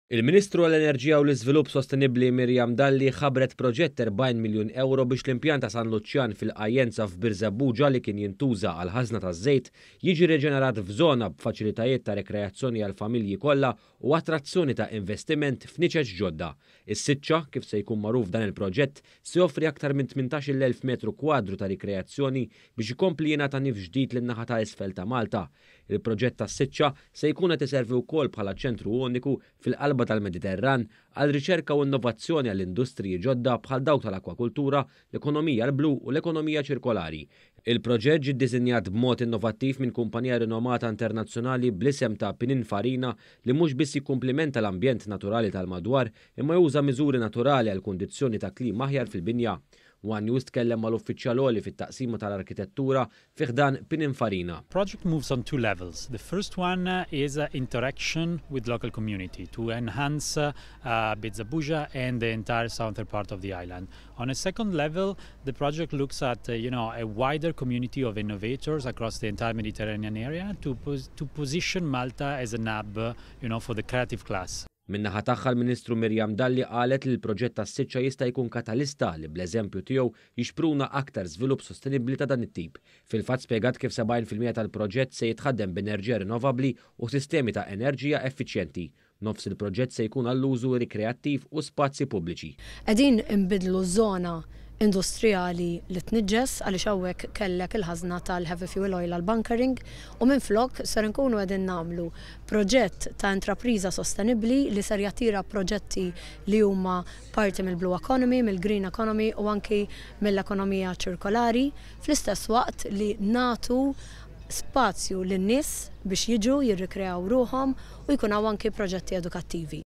Il-Ministru għall-Enerġija u l-Iżvilupp Sostenibbli Miriam Dalli ħabbret proġett 40 miljun ewro biex l-impjant ta' San Luċjan fil-Qajjenza f'Birżebbuġa li kien jintuża għall-ħażna taż-żejt jiġi riġenerat f'żona b'faċilitajiet ta' rekreazzjoni għall-familji kollha u attrazzjoni ta' investiment f'niċeċ ġodda. Is-Siċċa, kif se jkun magħruf dan il-proġett, se joffri aktar minn 18,000 metru kwadru ta' rikreazzjoni biex ikompli jingħata nifs ġdid lin-naħa ta' isfel ta' Malta. Il-proġett tas-Siċċa se jkun qed iservi wkoll bħala ċentru uniku fil-qalba tal-Mediterran għal riċerka u innovazzjoni għal industriji ġodda bħal dawk tal-akwakultura, l-ekonomija l-blu u l-ekonomija ċirkolari. Il-proġett ġie ddisinjat b'mod innovattiv minn kumpanija rinomata internazzjonali bl-isem ta' Pininfarina li mhux biss jikkumplimenta l-ambjent naturali tal-madwar imma juża miżuri naturali għal kundizzjoni ta' klima aħjar fil-binja. One News tkellem mal-uffiċjal għoli fit-taqsima tal-arkitettura fi ħdan Pininfarina. Project moves on two levels. The first one is interaction with local community to enhance Birżebbuġa and the entire southern part of the island. On a second level, the project looks at a wider community of innovators across the entire Mediterranean area to position Malta as a hub for the creative class. Min-naħa tagħha l-Ministru Miriam Dalli qalet li l-proġett tas-Siċċa jista' jkun katalista li bl-eżempju tiegħu jixpruna aktar żvilupp sostenibbli ta' dan it-tip. Fil-fatt spjegat kif 70% tal-proġett se jitħaddem b'enerġija rinnovabbli u sistemi ta' enerġija effiċjenti. Nofs il-proġett se jkun għall-użu rikreattiv u spazji pubbliċi. Qegħdin inbidlu żona industrijali li tniġġes, għaliex hawnhekk kellek il-ħażna tal-heavy fuel oil għal bunkering, u minflok ser nkunu qegħdin nagħmlu proġett ta' intrapriża sostenibbli li ser jattira proġetti li huma parti mill-blue economy, mill-green economy u anki mill-ekonomija ċirkolari, fl-istess waqt li nagħtu spazju lin-nies biex jiġu jirrikreaw ruħhom u jkun hawn anki proġetti edukattivi.